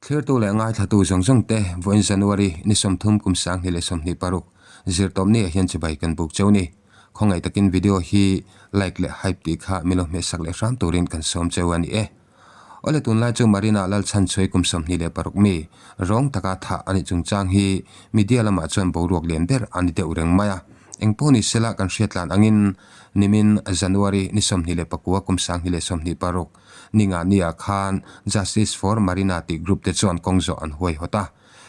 Thlirtu leh ngaithlatu zawng zawng te vawiin January ni 30 kum 2026 zirtawpni ah hian chibai kan buk cheu ni. Khawngaih takin video hi like leh hype tih kha min lo hmehsak leh hram turin kan sawm cheu a ni e. Awle tunlai chu Marina Lalchhanchhuai kum 26 mi rawng taka thah a nih chungchang hi media lamah chuan boruak lian ber a ni deuh reng mai a. Engpawh ni sela kan hriatlan angin nimin January ni 29 kum 2026 ninga nia khan Justice for Marina tih group te chuan kawng zawh an huaihawt a.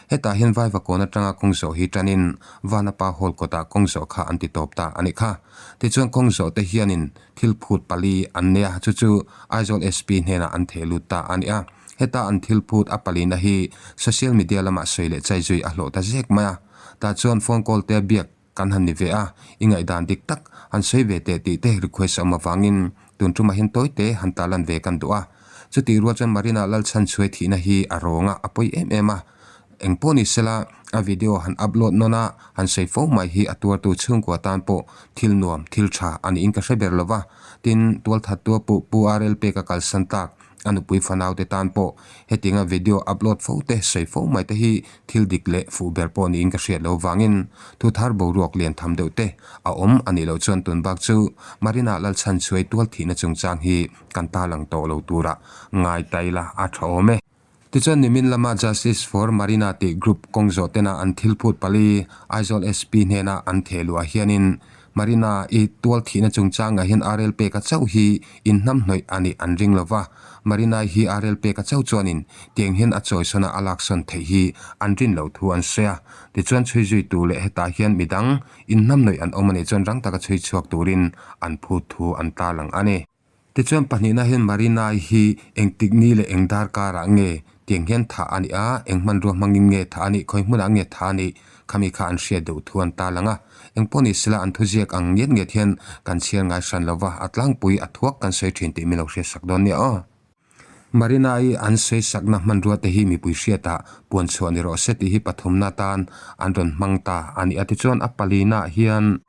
Hetah hian Vaivakawn atanga kawng zawh hi tanin Vanapa Hall kawtah kawng zawh kha an ti tawp ta a nih kha. Tichuan kawng zawh te hianin thil phut pali an nei a, chu chu Aizawl SP hnenah an theh lut ta a ni a. Heta an thil phut a palina hi social media lamah sawi leh chai zui a hlawh ta zek mai a. Tah chuan phone call te biak kan han ni ve a, i ngaihdan dik tak han sawi ve teh tih te request a awm avangin tun tumah hian tawi te han tarlan ve kan duh a. Chutih rual chuan Marina Lalchhanchhuai thihna hi a rawng a, a pawi em em a. Eng pawh ni sela a video han upload nawn a, han sawi fo mai hi a tuartu chhungkua tan pawh thil nuam, thil tha a niin ka hre ber lo va. Tin, tualthattua Pu Pu RL peka kalsan tak a nupui fanaute tan pawh hetianga video upload fo te sawi fo mai te hi thil dik leh fuh ber pawh niin ka hriat lo vangin thu thar boruak lian tham deuh te a awm a nih loh chuan tun bak chu Marina Lalchhanchhuai tual thihna chungchang hi kan ta lang tawh lo tura ngai ta ila a tha awm e. Tichuan nimin lama Justice for Marina tih group kawng zawh tena an thil phut pali Aizawl SP hnena an theh luah hianin Marina i tual thihna chungchangah hian RL peka chauh hi inhnamhnawih a nih an ring lova, Marina hi RL peka chauh chuanin tiang hian a chawisawn a a laksawn theih hi an rin loh thu an sawi a. Tichuan chhui zui tur leh hetah hian midang inhnamhnawih an awm a nih chuan rang taka chhui chhuak turin an phut thu an tarlang a ni. Tichuan pahnihna hian Marina-i hi engtik ni leh eng darkarah nge tiang hian thah a nih a, eng hmanrua hmangin nge thah a nih, khawi hmunah nge thah a nih khami kha an hriat deuh thu an tarlang a. Engpawh ni sela an thuziak ang ngiat ngiat hian kan chhiar ngai hran lo va, a tlangpui a thuak kan sawi thin tih min lo hriatsak dawn nia aw. Marina-i an sawi sakna hmanrua te hi mipui hriatah puan chhuah ni rawh se tih hi pathumna atan an rawn hmang ta a ni a. Tichuan a palinaah hian.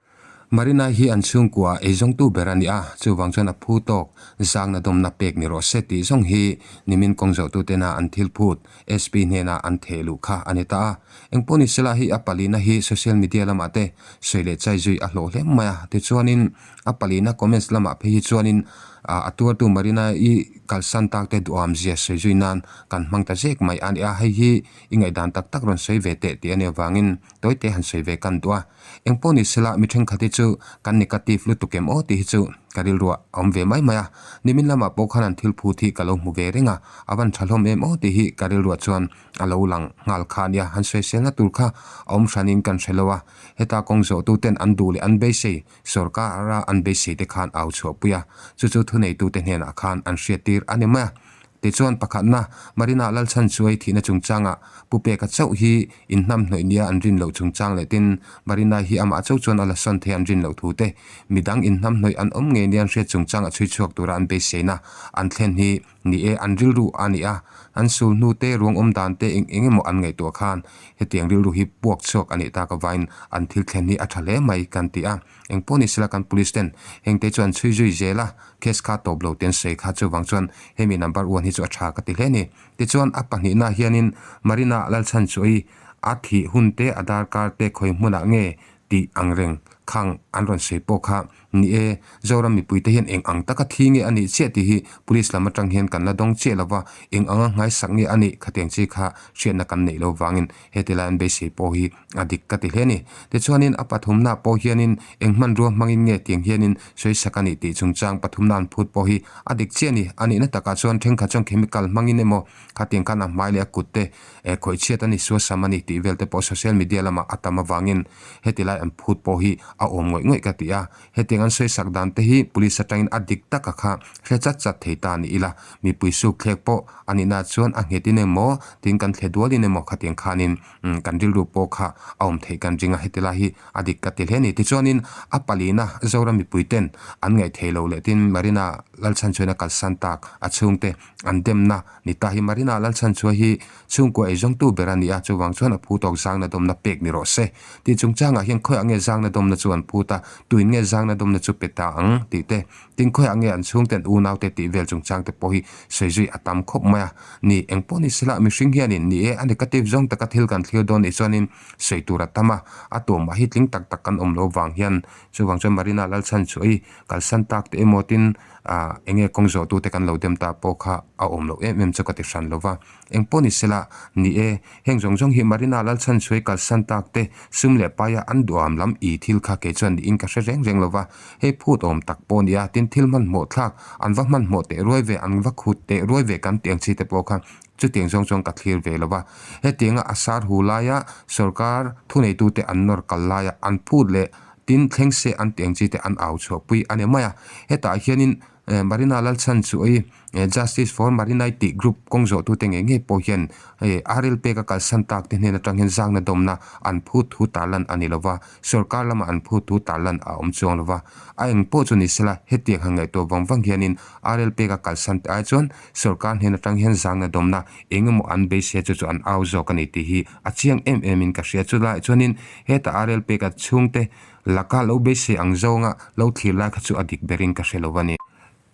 Marina hi an chhungkua eizawngtu ber a ni a, chuvang chuan a phu tawk zangna dawmna pek ni rawh se tih zawng hi nimin kawng zawhtu tena an thil phut SP hnena an theh luh kha a ni ta a. Engpawh ni sela hei a palina hi social media lamah te sawi leh chai zui a hlawh hle mai a, tichuanin a palina comments lamah phei hi chuanin a tuartu Marina i kalsan tak te duham zia sawi zui nan kan hmang ta zek mai a ni a, hei hi i ngaihdan tak tak rawn sawi ve teh tih a nih avangin tawite han sawi ve kan duh a. Engpawh ni sela mi thenkhat hi chu kan negative lutuk em aw tih hi chu ka rilruah a awm ve mai mai a. Nimin lamah pawh khan an thil phut hi ka lo hmu ve reng a, a van tha hlawm em aw tih hi ka rilruah chuan a lo lang nghal kha a nia. Han sawiselna tur kha a awm hranin kan hre lo a, heta kawng zawhtu ten an duh leh an beisei, sawrkara an beisei te khan au chhuahpui a, chu chu thuneitute hnenah khan an hriattir a ni mai a. Tichuan pakhatna, Marina Lalchhanchuai thihna chungchangah Pu Peka chauh hi inhnamhnawih nia an rin loh chungchang leh tin, Marina hi amah chauh chuan a la sawn thei an rin loh thu te, midang inhnamhnawih an awm ngei nia an hriat chungchangah chhui chhuak tura an beiseina an thlen hi ni e, an rilru a ni a, an sul hnu te, ruang awm dan te eng eng emaw an ngaihtuah khan hetiang rilru hi puak chhuak a nih tak avain an thil thlen hi a tha hle mai kan ti a. Engpawh ni sela kan police ten hengte chu an chhui zui zel a, case kha tawp lo ten sawi kha chuvang chuan hemi number one hi chu a tha ka ti hle a ni. Tichuan a pahnihna hianin Marina Lalchhanchuai a thih hun te a darkar te khawi hmunah nge tih ang reng khang an rawn sawi pawh kha ni e, Zoram mipuite hian eng ang taka thi nge a nih chiah tih hi police lam atang hian kan la dawng chiah lova, eng anga nghaisak nge a nih khatiang chi kha hriatna kan neih lo vangin Heti lai an beisei pawh hi a dik ka ti hle a ni. Tichuanin a pathumna pawh hianin eng hmanrua hmangin nge tiang hianin sawisak a nih tih chungchang pathumna an phut pawh hi a dik chiah a ni. A nihna takah chuan thenkhat chuan chemical hmangin emaw khatiang khan a hmai leh a kut te eh khawih chhiat a ni, suasam a ni tih vel te pawh social media lamah a tam avangin heti lai an phut pawh hi a awm ngawih ngawih ka ti a. Hetiang an sawisak dan te hi police atangin a dik taka kha hre chat chat thei ta ni ila, mipui suk thlek pawh a nihna chuan a nghetin emaw tin kan thle dualin emaw khatiang khanin kan rilru pawh kha a awm theih kan ring a, heti lai hi a dik ka ti hle a ni. Tichuanin a palina Zoram mipui ten an ngaih theih loh leh tin Marina Lalchhanchhuaina kalsan tak a chhungte an demna ni ta hi Marina Lalchhanchhuai hi chhungkua eizawngtu ber a ni a, chuvang chuan a phu tawk zangna dawmna pek ni rawh se tih chungchangah hian khawiah nge zangna dawmna chu. chu an phut a, tuin nge zangna dawmna chu pe ta ang tih te, tin khawiah nge an chhungten unaute tih vel chungchang te pawh hi sawi zui a tam khawp mai a. Ni, eng pawh ni sela mihring hianin ni e, a negative zawng taka thil kan thlir dawn nih chuanin sawi tur a tam a, a tuamah hi tling tak tak kan awm lo vang hian chuvang chuan Marina Lalchhanchhuahi kalsan tak te emaw tin ah eng nge kawng zawh tute kan lo dem ta pawh kha a awm loh em em chu ka ti hran lo va. Eng pawh ni sela, ni e, heng zawng zawng hi Marina Lalchhanchhuahi kalsan tak te sum leh paia an duham lam i thil kha kei chuan niin ka hre reng reng lo va, hei phut awm tak pawh nia, tin thil hmanhmawh thlak an va hmanhmawh teh ruai ve, an va khut teh ruai ve kan tih ang chi te pawh kha chutiang zawng chuan ka thlir ve lo va. Hetianga a sar hu laia sorkar thuneitute an nawr kal laia an phut leh tin thleng se an tih ang chi te an au chhuahpui a ni mai a. Hetah hianin Marina Lalchhanchuai Justice for Marinai tih group kawng zawhtute ngei ngei pawh hian RL peka kalsan tak te hnen atang hian zangna dawmna an phut thu tarlan a ni lova, sorkar lama an phut thu tarlan a awm chuang lova. A eng pawh chu ni sela, hetiang han ngaihtuah vang vang hianin RL peka kalsan te ai chuan sorkar hnen atang hian zangna dawmna eng emaw an beisei chu chu an au zawk a ni tih hi a chiang em em in ka hria. Chulaiah chuanin heta RL peka chhungte laka lo beisei ang zawnga lo thlir lai kha chu a dik berin ka hre lo a ni.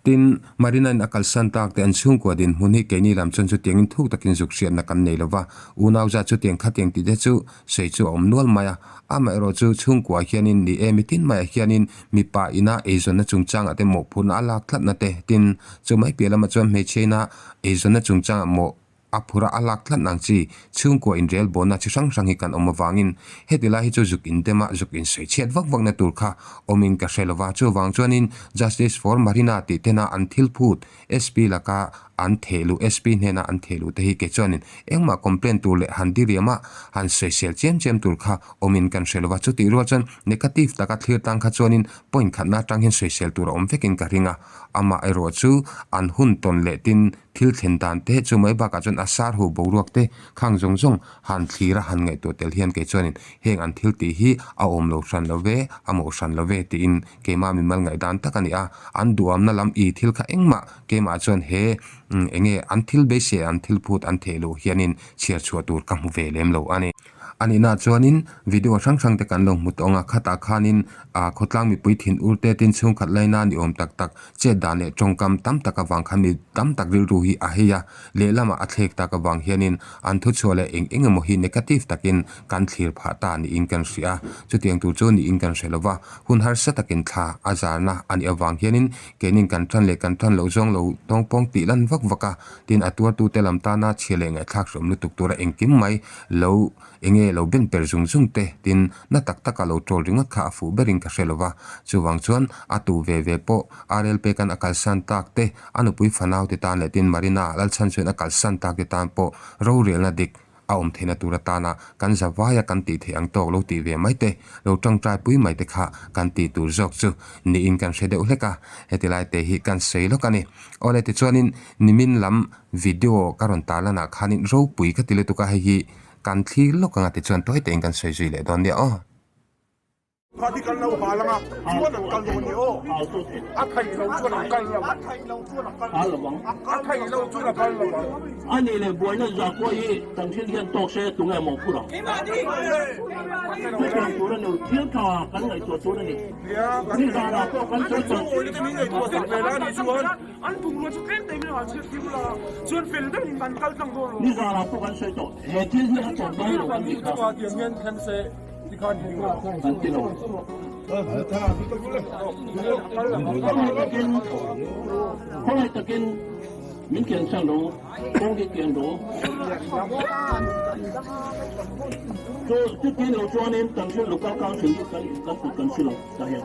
Tin, Marina-in a kalsan tak te an chhungkua dinhmun hi keini lam chuan chutiangin thuk takin zuk hriatna kan nei lo va, unau zat chutiang khatiang tih te chu sawi chu a awm nual mai a. Amaherawh chu chhungkua hianin ni e, mitin maiah hianin mipa ina eizawnna chungchangah te mawhphurhna a lak tlatna te, tin, chu mai piah lamah chuan hmeichhia ina eizawnna chungchangah mawh A phur a, a lak tlat nang chi, chhungkua inrel bawhna chi hrang hrang hi kan awm avangin heti lai hi chu zuk indem a, zuk insawi chhiat vak vakna tur kha awmin ka hre lova. Chuvang chuanin Justice for Marina tih tena an thil phut SP laka an theh luh, SP hnena an theh luh te hi kei chuanin engmah complaint tur leh han diriam a, han sawisel chiam chiam tur kha awmin kan hre lova. Chutih rual chuan negative taka thlir tang kha chuanin point khatna atang hian sawisel tur a awm vekin ka ring a. Amah erawh chu an hun tawn leh tin Thil thlen dan te chu mai bakah chuan a sar ho boruak te khang zawng zawng han thlir a han ngaihtuah tel hian kei chuanin heng an thil tih hi a awm lo hran lo ve, a mawh hran lo ve tiin keimah mimal ngaihdan tak a ni a. An duhamna lam i thil kha engmah keimah chuan he eng nge an thil beisei an thil phut an theh loh hianin chhiar chhuah tur ka hmu ve lem lo a ni. A nihna chuanin video hrang hrang te kan lo hmu tawh ang a, khatah khanin ah khawtlang mipui thin ur te tin chhungkhat laina ni awm tak tak chet dan leh tawngkam tam tak avang khan mi tam tak rilru hi a hei a, lehlamah a thlek tak avang hianin an thuchhuah leh eng eng emaw hi negative takin kan thlir phah ta niin kan hria a, chutiang tur chu niin kan hre lova, hun harsa takin thla a zarna a nih avang hianin keinin kan tan leh kan tan loh zawng lo tawngpawng tih lan vak vak a, tin a tuartute lam tana chhia leh ngaihthlak hreawm lutuk tura engkim mai lo enge lo ben per zung zung te tin na tak taka lo troll ringawt kha a fuh berin ka hre lova, chuvang chuan a tu ve ve pawh RL Pekan a kalsan tak te, a nupui fanau te tan leh tin Marina Lalchhanchuan a kalsan tak te tan pawh rorelna dik a awm theihna tur atana kan zavaia kan tih theih ang tawk lo tih ve mai te, lo tangtai pui mai te kha kan tih tur zawk chu niin kan hre deuh hlek a, heti lai te hi kan sawi lawk a ni. Awle tichuanin nimin lam video ka rawn tarlanah khanin ropui ka ti lutuk a, hei hi kan thlir lawk anga tichuan tawi tein kan sawi zui leh dawn nia aw. Party kal lo hal anga chuan an kal dawn ni aw. A theih lo chuan an kal lo. A theih lo chuan a kal lo ang. A theih lo chuan a kal lo ang. A nih leh buaina zakua hi kan thil hian tawk se tunge mawh phur ang? Chutiang tur a ni lo, thil tha kan ngaihtuah tur a ni. Nizanah pawh kan sawi tawh. Nizanah pawh kan sawi tawh, he thil hi a tawp dawn lo kan tih kha. Kan ti lo. Khawngaih takin min kiansan rawh u, kawng hi kian rawh u. Chu chutin lo chuanin kan hrilh local council hi kan kut kan si lo tah hian.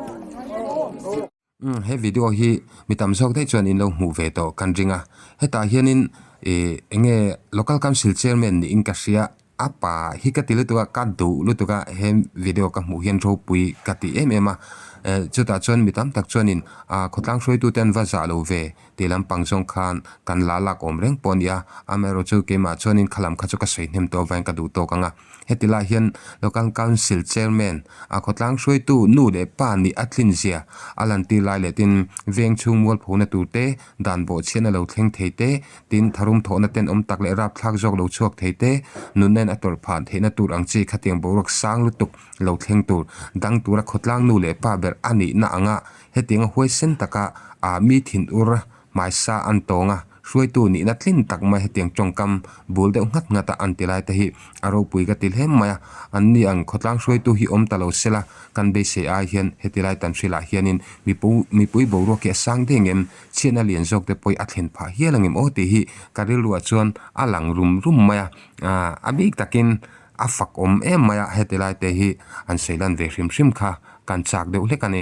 Umm he video hi mi tam zawk daih chuan in lo hmuh ve tawh kan ring a, hetah hianin ih eng nge local council chairman niin ka hria a pa hi ka ti lutuk a ka duh lutuk a he video ka hmuh hian ropui ka ti em em a. Chutah chuan mi tam tak chuanin ah khawtlang hruaitute an va zah lo ve tih lampang zawng khan kan la lak awm reng pawh a ni a, amaherawhchu keimah chuanin khalam kha chu ka sawi hnem tawh avangin ka duh tawk ang a. Heti lai hian Local Council Chairman a khawtlang hruaitu nu leh pa nih a tlin zia a lantir lai leh tin veng chhung mualphona tur te, dan bawhchhiatna lo thleng thei te, tin tharum thawhna tenawm tak leh rapthlak zawk lo chhuak thei te, nunna in a tawrh phah theihna tur ang chi khatiang boruak sang lutuk lo thleng tur dang tura khawtlang nu leh pa ber a nihna anga hetianga huaisen taka ah mi thinur Hmaisa an tawng a, hruaitu nihna tlin tak mai hetiang tawngkam bul deuh nghat nghat a an ti lai te hi a ropui ka ti hle mai a, an ni ang khawtlang hruaitu hi awm ta lo sela kan beisei ai hian heti lai tan hrilah hianin mipu mipui boruak hi a sang deng em, chhiatna lian zawk te pawh hi a thlen phah hial ang em aw tih hi ka rilruah chuan a lang rum rum mai a, aah a bik takin a fak awm em mai a heti lai te hi an sawi lan ve hrim hrim kha kan chak deuh hlek a ni.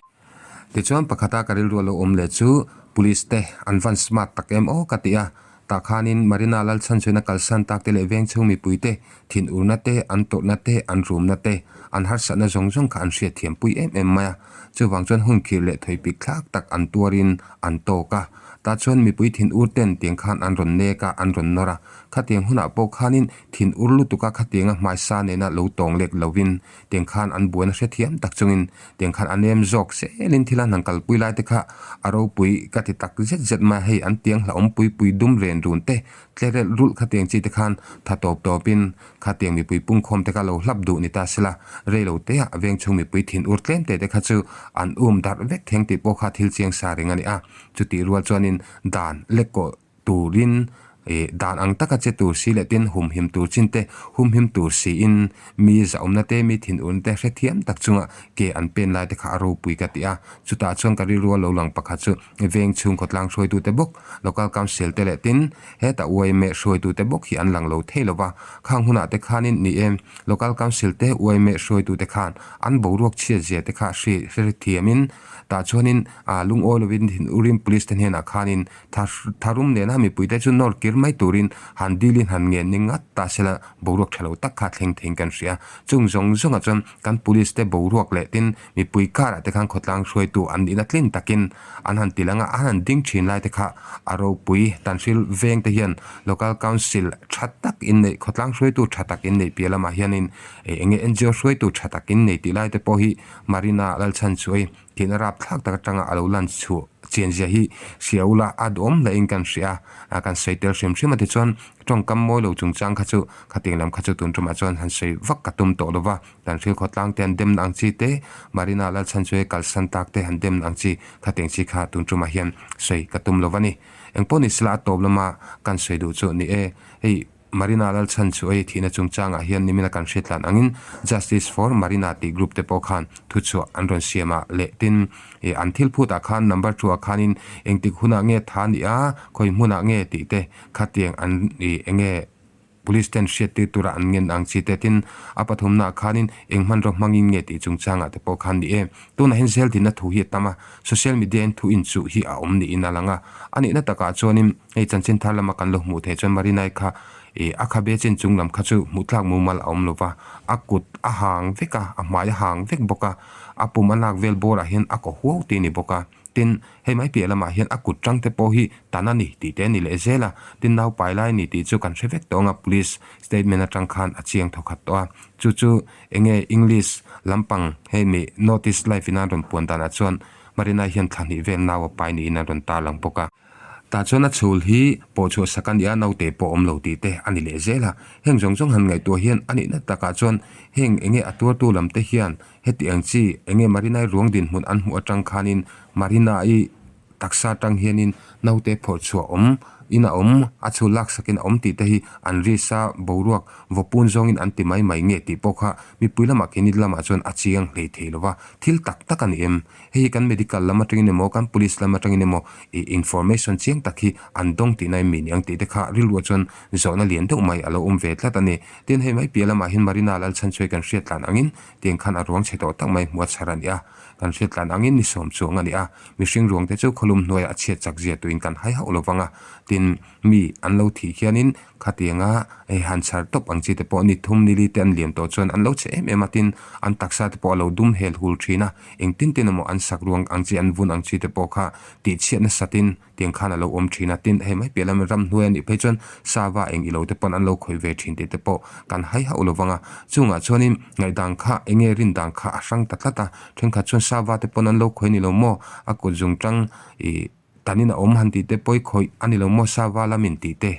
Tichuan pakhata ka rilru a lo awm leh chu Police te an van smart tak em aw ka ti a, tah khanin Marina Lalchhanchhuina kalsan tak te leh vengchhung mipui te thinurna te, an tawrhna te, an rumna te, an harsatna zawng zawng kha an hriatthiam pui em em mai a. Chuvang chuan hun khir leh thawipik thlak tak an tuarin an tawk a, tah chuan mipui thinur ten tiang khan an rawn nek a, an rawn nawr a. Khatiang hunah pawh khanin thinur lutuka khatianga hmaisa nena lo tawng lek lovin Tiang khan an buaina hrethiam tak chungin tiang khan a nem zawk zelin thil an han kalpui lai te kha a ropui ka ti tak zet zet mai a, hei an tiang hlauhawm pui pui dum ren run te tle relh rulh kha tiang chi te khan tha tawp tawpin kha tiang mipui pungkhawm te kha lo hlap duh ni ta sela rei lo te ah veng chhung mipui thin ur tlem te te kha chu an um darh vek theng tih pawh kha thil chiang sa reng a ni a, chutih rual chuanin dan lek kawh turin ih dan ang taka che tur si leh tin humhim tur chin te humhim tur siin mi zahawmna te mi thinurna te hrethiam tak chunga ke an pen lai te kha a ropui ka ti a, chutah chuan ka rilru a lo lang pakhat chu veng chhung khawtlang hruaitu te bawk local council te leh tin hetah uaime hruaitu te bawk hi an lang lo thei lova khang hunah te khanin ni e local council te uaime hruaitu te khan an boruak chhiat zia te kha hri hrethiamin tah chuanin ah lungawi lovin thinurrin police te hnenah khanin Tharum nena mipuite chu nawr kir mai turin han dilin han ngen ni ngat ta sela boruak tha lo tak kha thleng theiin kan hria. Chung zawng zawngah chuan kan police te boruak leh tin mipui karah te khan khawtlang hruaitu an nihna tlin takin an han ti lang a, an han ding thin lai te kha a ropui Tanhril veng te hian local council tha tak in neih khawtlang hruaitu tha tak in neih piah lamah hianin eng nge NGO hruaitu tha tak in nei tih lai te pawh hi Marina Lalchhanchuai Tihna rapthlak tak atanga a lo lan chhuah chian zia hi hria ula a duhawm hle in kan hria a, kan sawi tel hrim hrim a tichuan tawngkam mawi lo chungchang kha chu khatiang lam kha chu tun tumah chuan han sawi vak ka tum tawh lova, kan hrilh khawtlang te an demna ang chi te, Marina Lalchhanchuai kalsan tak te han demna ang chi khatiang chi kha tun tumah hian sawi ka tum lova ni. Engpawh ni sela a tawp lama kan sawi duh chu ni e, hei. Marina Lalchhan chu ei thihna chungchangah hian nimina kan hriatlan angin Justice for Marina tih group te pawh khan thuchhuah an rawn siam a leh tin ih an thil phutah khan number two ah khanin engtik hunah nge tha ni a khawi hmunah nge tih te khatiang an ih enge police ten hriattir tura an ngen ang chi te tin a pathumna ah khanin eng hmanraw hmangin nge tih chungchangah te pawh khan ni e tunah hian zel dinna thu hi a tam a social media in thu inchuh hi a awm niin a lang a a nihna takah chuanin Hei chanchin thar lama kan lo hmuh theih chuan Marinai kha ih a khabe chin chung lam kha chu hmuh tlak mumal a awm lo va, a kut a hang vek a, a hmai a hang vek bawk a, a pum a lak vel bawrah hian a kaw huau tih a ni bawk a. Tin, hei mai piah lamah hian a kut tang te pawh hi tan a ni tih te a ni leh zel a, tin naupai lai a ni tih chu kan hre vek tawh ang a, police statement atang khan a chiang thawkhat tawh a, chu chu eng nge English lampang hei mi Notice Life in a rawn puan danah chuan Marinai hian thla hnih vel nau a pai niin a rawn tarlang bawk a. Tah chuan a chhul hi pawh chhuah sak a ni a, naute pawh awm lo tih te a ni leh zel a. Heng zawng zawng han ngaihtuah hian a nihna takah chuan heng enge a tuartu lam te hian heti ang chi enge Marina-i ruang dinhmun an hmuh atang khanin Marina-i taksa atang hianin naute phawrh chhuah awm in a awm, a chhul lak sakin a awm tih te hi an risa boruak vawpun zawngin an ti mai mai nge tih pawh kha mipui lamah keini lamah chuan a chiang hlei thei lo va, thil tak tak a ni em? Hei hi kan medical lam atangin emaw kan police lam atangin emaw ih information chiang tak hi an dawng tihna em mi ni ang tih te kha rilruah chuan zawhna lian deuh mai a lo awm ve tlat a ni. Tin hei mai piah lamah hian Marina Lalchhanchhuai kan hriat tlan angin tiang khan a ruang chhe tawh tak mai hmuh a chhar a ni a, kan hriat tlan angin ni sawm chuang a ni a, mihring ruang te chu khawlum hnuaiah a chhiat chak zia tuin kan hai hauh lo vang a, tin. Tin, mi an lo thih hianin khatianga hei han chhar tawp ang chi te pawh ni thum ni li te an liam tawh chuan an lo che em em a, tin an taksa te pawh a lo dum hel hul thin a, engtin tin emaw an sak ruang ang chi an vun ang chi te pawh kha tihchhiat nasatin tiang khan a lo awm thin a, tin hei mai piah lam ramhnuai a nih phei chuan sava eng ilo te pawn an lo khawih ve thin tih te pawh kan hai hauh lo vang a, chungah chuanin ngaihdan kha eng nge rin dan kha a hrang ta tlat a, thenkhat chuan sava te pawn an lo khawih a ni lo maw, a kut zung tang ih tanin a awm han tih te pawi khawih a ni lo maw sava lamin tih te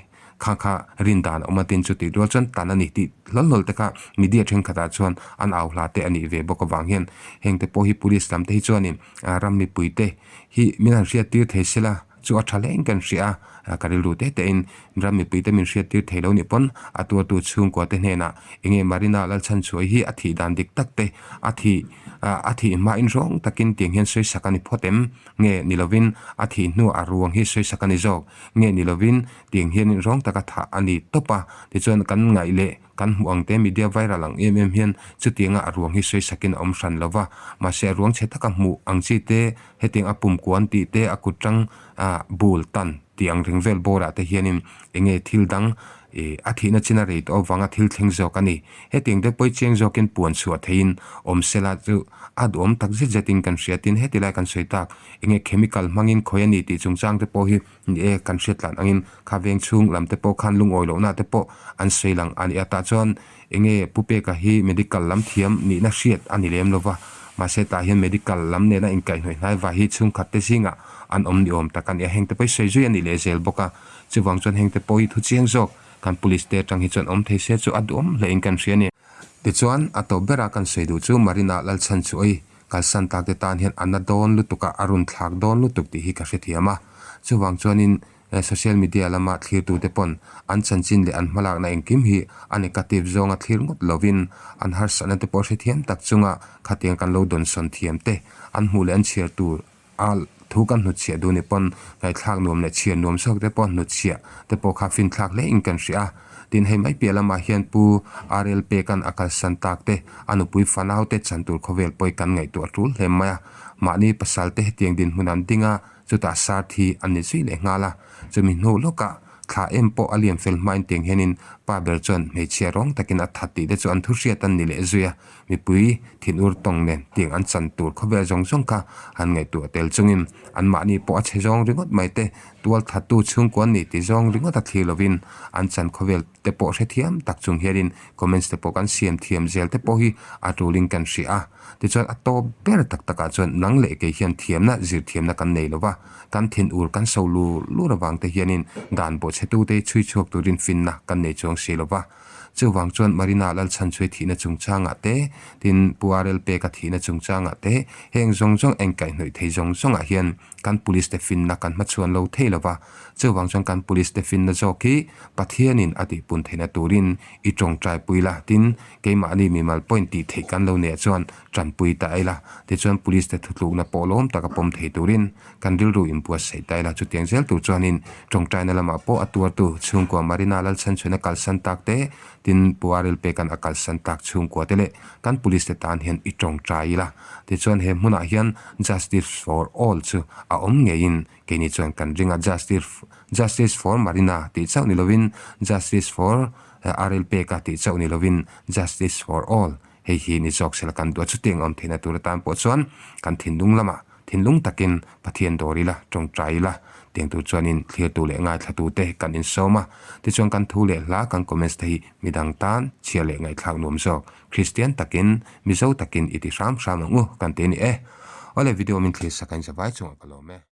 kha kha rin dan a awm a tin chu tih rual chuan tan a ni tih hlawl hlawl te kha media thenkhatah chuan an au hla te a nih ve bawk avang hian heng te pawh hi police lam te hi chuanin ram mipui te hi min han hriat tir thei sela chu a tha hle in kan hria a, ka rilru te te in ram mipui te min hriat tir thei lo nih pawn a tuartu chhungkua te hnenah enge Marina Lalchhanchhuai hi a thih dan dik tak te a thih a thih hma in rawng takin tiang hian sawisak a ni phawt em nge ni lovin a thih hnuah a ruang hi sawisak a ni zawk nge ni lovin tiang hian in rawng taka thah a ni tawp a tichuan kan ngaih leh Kan hmuh ang te media viral ang em em hian chutianga a ruang hi sawisakin a awm hran lo va, mahse a ruang chhe taka hmuh ang chi te, hetiang a pum kuan tih te, a kut tang ah bul tan tih ang reng vel bawrah te hianin enge thil dang ih a thihna chin a rei tawh avanga thil thleng zawk a ni. Hetiang te pawi chiang zawkin puan chhuah theihin awm sela chu a duhawm tak zet zetin kan hria tin heti lai kan sawi tak enge chemical hmangin khawi a ni tih chungchang te pawh hi Ni e, kan hriat tlan angin kha veng chhung lam te pawh khan lungawi lohna te pawh an sawi lang a ni a, tah chuan enge Pu Peka hi medical lam thiam nihna hriat a ni lem lova, mahse tah hian medical lam nena inkaihhnawih hnai vai hi chhungkhat te zingah an awm ni awm tak a ni a, heng te pawh hi sawi zui a nih leh zel bawk a, chuvang chuan heng te pawh hi thu chiang zawk kan police te atang hi chuan awm thei se chu a duhawm hle in kan hria a ni. Tichuan, a tawp bera kan sawi duh chu Marina Lalchhanchuai Kalsan tak te tan hian a na dawn lutuk a, a run thlak dawn lutuk tih hi ka hrethiam a. Chuvang chuanin social media lama thlirtute pawn an chanchin leh an hmalakna engkim hi a negative zawnga thlir ngawt lovin an harsatna te pawh hrethiam tak chunga khatiang kan lo dawnsawn thiam te an hmuh leh an chhiar tur a thu kan hnutchhiah duh ni pawn ngaihthlak nuam leh chhiar nuam zawk te pawh hnutchhiah te pawh kha finthlak hle in kan hria a. Tin, hei mai piah lamah hian Pu RL Peka'n a kalsan tak te, a nupui fanau te chan tur khawvel pawi kan ngaihtuah tul hle mai a. Mahni pasal te hetiang dinhmun an ding a, chutah sar thi an ni zui leh nghal a. Chumi hnu lawkah thla em pawh a liam fel hmain tiang hianin pa ber chuan hmeichhia rawng takin a that tih te chu an thu hriat an ni leh zui a. Mipui thinur tawng nen tiang an chan tur khawvel zawng zawng kha han ngaihtuah tel chungin anmahni pawh a chhe zawng ringawt mai te, tual thattu chhungkua an ni ti zawng ringawt a thlir lovin an chan khawvel te pawh hrethiam tak chung hianin comments te pawh kan siam thiam zel te pawh hi a tulin kan hria a. Tichuan a tawp ber tak takah chuan nang leh kei hian thiamna zirthiamna kan nei lova, kan thinur kan so lur lur avang te hianin dan bawhchhetute hi chhui chhuak turin finna kan nei chuang si lova. Chuvang chuan Marina Lalchhanchhuai thihna chungchangah te, tin Pu RL Peka thihna chungchangah te, heng zawng zawng engkaihhnawih thei zawng zawngah hian kan police te finna kan hmachhuan lo thei lo va. Chuvang chuan kan police te finna zawk hi Pathianin a tihpun theihna turin i tawngtai pui la, tin keimahni mimal point tih theih kan lo neih chuan tanpui ta ila, tichuan police te thutlukna pawh lawm taka pawm thei turin Kan rilru inbuatsaih ta ila chutiang zel tur chuanin tawngtaina lamah pawh a tuartu chhungkua Marina Lalchhanchhuina kalsan tak te, tin Pu Arel Peka'n a kalsan tak chhungkua te leh kan police te tan hian i tawngtai ila. Tichuan he hmunah hian Justice for All chu a awm ngeiin keini chuan kan ring a, Justice for Marina tih chauh ni lovin Justice for Arel Peka tih chauh ni lovin Justice for All hei hi ni zawk sela kan duh a, chutiang awm theihna tur atan pawh chuan kan thinlung lamah Thinlung takin Pathian dawr ila, tawngtai ila, tiang tur chuanin thlirtu leh ngaithlatute kan insawm a. Tichuan kan thu leh hla kan comments te hi midang tan chhiar leh ngaihthlak nuam zawk. Kristian takin, Mizo takin i ti hram hram ang u kan ti a ni e. Awle video min thlir sak a inzavai chungah ka lawm e.